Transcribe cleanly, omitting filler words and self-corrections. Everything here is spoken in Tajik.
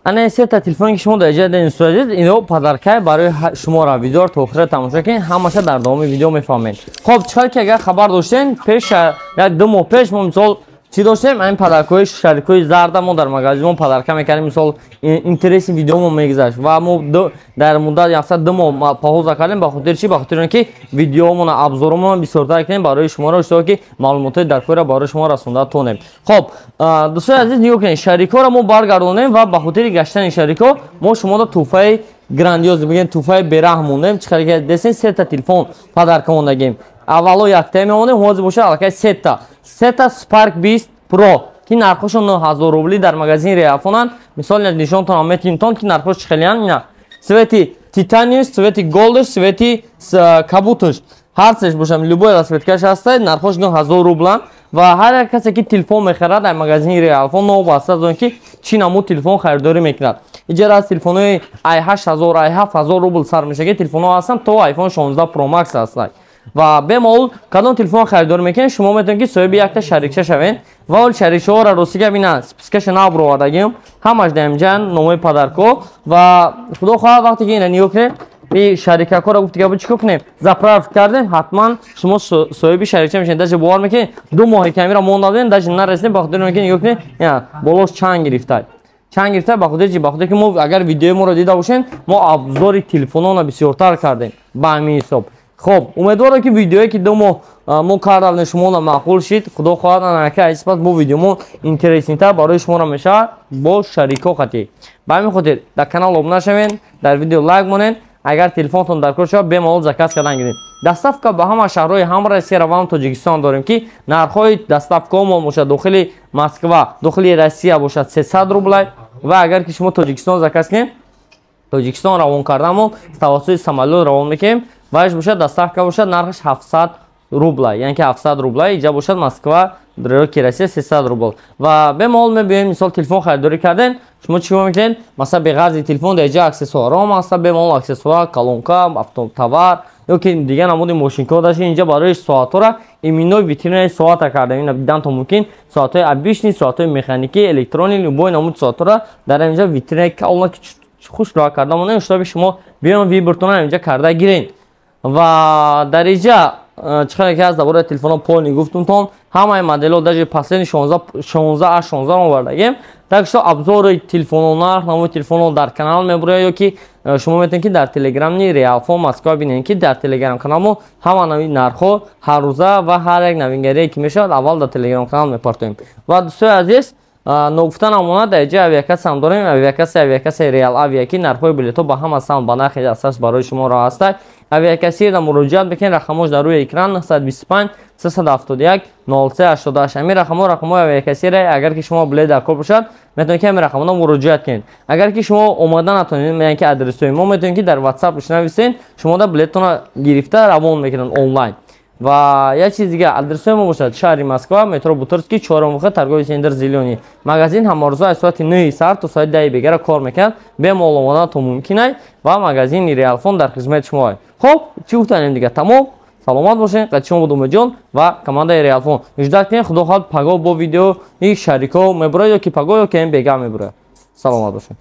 Ана сета телефоне ки шумо дар иҷа дидед, азиз, ино подарка барои шуморо. Видеоро то охира тамошо кунед, ҳамаша дар давоми видео мефаҳмед. Хоб, чӣ ки агар хабар доштем, пеш як 2 моҳ пеш мо, мисол, чӣ доштем? Ин подаркаҳои шарикҳои зарда мо дар магазинмо подарка мекардем. Мисол, интереси видеомо мегузашт ва мо дар муддат яксад 2 моҳ пауза кардем. Ба хотири чӣ? Ба хотири он ки видеомона, обзоромона бисёртар кунем барои шуморо, иштиро ки маълумотҳои даркорро барои шумо расонда тонем. Хоб, дӯстони азиз, нигоҳ кунед, шарикҳоро мо баргардонем ва ба хотири гаштани шарикҳо мо шуморо тӯҳфаи грандиоз мегӯем, тӯҳфаи бераҳм мондем. Чӣ қадр десен, сета телефон подарка мондагем. Аввало яктая мемонем, ҳозир бошад аллакай сета. Сета Spark 20 Pro, ки нархошон 9000 рубли дар магазини Реалфонанд. Мисол, нишонтонам метинтон, ки нархош чӣ хелиян. Ина цвети титаниус, цвети голдш, цвети кабутш, ҳар сеш бошам, любой расцветкаш ҳаста, нархош 9000 рублан. Ва ҳар як касе ки телефон мехарад дар магазини Реалфон, новобаста аз он ки чӣ намуд телефон харидорӣ мекунад, иҷара аз телефонҳои ай 8000, ай 7000 рубл сар мешавад, ки телефонҳо ҳастанд, то iPhone 16 Pro Max ҳастанд. Ва бемалол кадом телефон харидорӣ мекунед, шумо метавонед, ки соҳиби якта шарикча шавед. Ва ол шарикчаҳоро, рости гап, ина спискаша набуровардагим, ҳамаш дар инҷа номои подарко. Ва худо хоҳад, вақте ки ина нигоҳ кунед, и шарикакҳоро, гуфти гапо, чӣ кор кунем, заправка кардем, ҳатман шумо соҳиби шарикча мешавед. Даже бовар мекунед, 2 моҳи камера монда будем, даже нарасидем, ба хотири он ки нигоҳ кунед, ина болош чанг гирифта, чанг гирифта. Ба хотири чи? Ба хотири ки мо, агар видеои моро дида бошем, мо обзори телефонона бисёртар кардем ба ҳамин ҳисоб. Хоб, умедворам, ки видеое ки 2 моҳ мо кардем, шуморо маъқул шид. Худо хоҳад, анака исбат бо видеомо интереснитар барои шуморо мешавад бо шарикҳо қатӣ. Ба ҳамин хотир дар канал обуна шавед, дар видео лайк монед. Агар телефонтон дар кор шавад, бемалол заказ кардан гиред. Доставка ба ҳама шаҳрҳои ҳам Россия ва ҳам Тоҷикистон дорем, ки нархҳои доставкаҳо бошад, дохили Москва, дохили Россия бошад, 300 рублай. Ва агар ки шумо Тоҷикистон заказ кунед, Тоҷикистон равон кардамо тавассути самолёт равон мекунем. Вайш бошад, доставка бошад, нархаш 700 рубла, яъне ки 700 рубла иҷа бошад Москва ки Россия 300 рубл. Ва бемалол мебиёем, мисол, телефон харидорӣ кардем, шумо чӣ кор мекунед? Масалан, беғарзи телефон дар иҷа аксессуарҳо ҳаста, бемалол аксессуар, колонка, автотовар ё ки дигар намуди мошинкаҳо дашт. Инҷа барои соатҳоро именно витринаи соата кардем. Ина дидан то мумкин, соатҳои обычный, соатҳои механикӣ, электронӣ, любой намуди соатҳоро дар инҷа витринаи калона хушроа карда монем, чтобы шумо биён, выбортона инҷа карда гирен. Ва дар инҷа чӣ қадар ки аз дар бораи телефонҳо полный гуфтумтон, ҳамаи моделҳо, даже последний 16 а 16 овардагем. Так что обзори телефонҳо, нарх намои телефонҳо дар канал мебурояд, ё ки шумо метавонед, ки дар телеграмни Реалфон Москва бинед, ки дар телеграм канал мо ҳама нави нархҳо ҳаррӯза ва ҳар як навингарие ки мешавад, аввал дар телеграм канал мепартоем. Ва, дӯстои азиз, ногуфта намонад, дар инҷа авиакассам дорем, авиакассаи Реал Авиа, ки нархҳои билетҳо ба ҳама самт ба нархи дастрас барои шуморо ҳастад. Авиакассира муроҷиат бикунед, рақамош дар рӯи экран: 925 371 03 88. Ҳамин рақамҳо рақамҳои авиакассира. Агар ки шумо билет дар кор бошад, метавонед, ки ҳамин рақамҳо муроҷиат кунед. Агар ки шумо омода натонед, яъне ки адресҳои мо, метавонед, ки дар WhatsApp нависед, шумода билеттона гирифта равон мекунанд онлайн. Ва як чиз дига, адресҳои мо бошад: шаҳри Москва, метро Бутырский, чорум выход, торговый центр «Зелёный». Магазин ҳамарӯза аз соати 9 сар то соати 10 бегара кор мекунад. Бемалол омодан то мумкин ва магазини Реалфон дар хизмати шумо. Хоб, чӣ гуфтанем дига? Тамом, саломат бошед. Қати шумо буд Умедҷон ва командаи Реалфон. Ждать кунед, худо хоҳад, пагоҳ бо видеои шарикҳо мебурад, ё ки пагоҳ, ё ки ин бега мебурад. Саломат бошед.